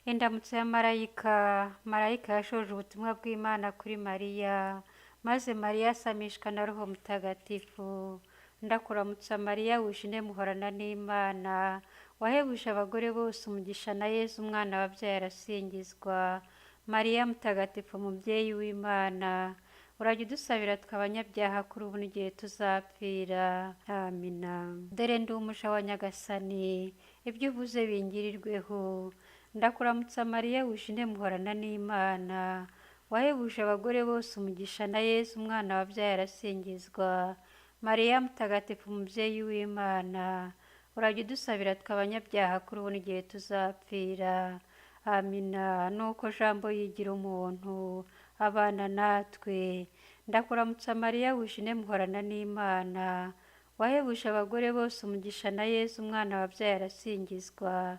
Indamutso ya marayika. Marayika yashoje ubutumwa bw'Imana kuri Mariya, maze Mariya asamishwa na Roho Mutagatifu. Ndakuramutsa Mariya, wuje muhorana n'Imana, wahebuje abagore bose umugisha, na Yezu umwana wabyaye arasingizwa. Mariya Mutagatifu, mubyeyi w'Imana, urajya udusabira twe abanyabyaha, kuri ubu n'igihe tuzapfira. Amina. Dore ndi umuja wa Nyagasani, ibyo uvuze bingirirweho. Ndakuramutsa Mariya, wuje muhorana n'Imana, wahebuje abagore bose umugisha, na Yezu umwana wabyaye arasingizwa. Mariya Mutagatifu, mubyeyi w'Imana, urajya udusabira twe abanyabyaha, kuri ubu n'igihe tuzapfira. Amina. Nuko Jambo yigira umuntu, abana natwe. Ndakuramutsa Mariya, wuje muhorana n'Imana, wahebuje abagore bose umugisha, na Yezu umwana wabyaye arasingizwa.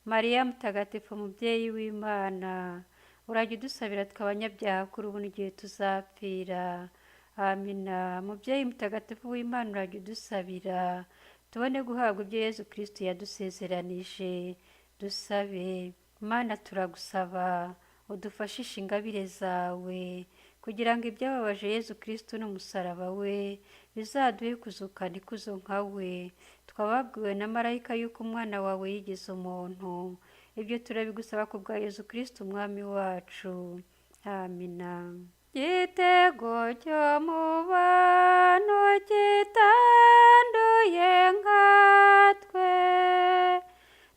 Mariya Mutagatifu, mubyeyi w'Imana, urajya udusabira twe abanyabyaha, kuri ubu n'igihe tuzapfira. Amina. Mubyeyi mutagatifu w'Imana, urajya udusabira tubone guhabwa ibyo Yezu Kristu yadusezeranije. Dusabe. Mana, turagusaba udufashishe ingabire zawe, kugira ngo ibyababaje Yezu Kristu n'umusaraba we bizaduhe kuzukana ikuzo nka we. Twababwiwe na marayika yuko umwana wawe yigize umuntu. Ibyo turabigusaba ku bwa Yezu Kristu umwami wacu. Amina. Igitego cyo mu bantu kitanduye nkatwe,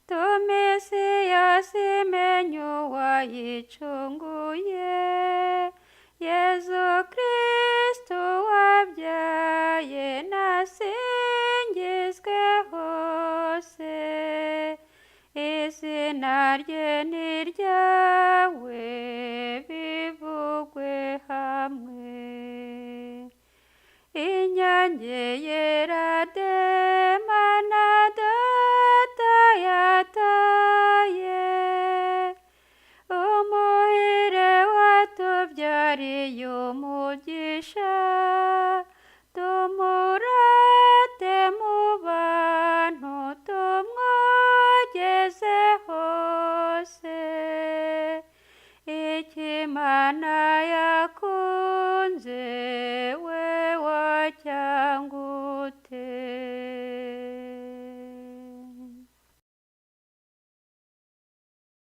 tumisi yose imenye uwayicunguye, Yezu Kristu wabyaye nasingizwe hose, izina rye ni ryawe bivugwe hamwe. Inyange yera demana data yataye, umuhire watubyariye umugisha, tumurate mu bantu tumwogeze hose. Icyo Imana yakunze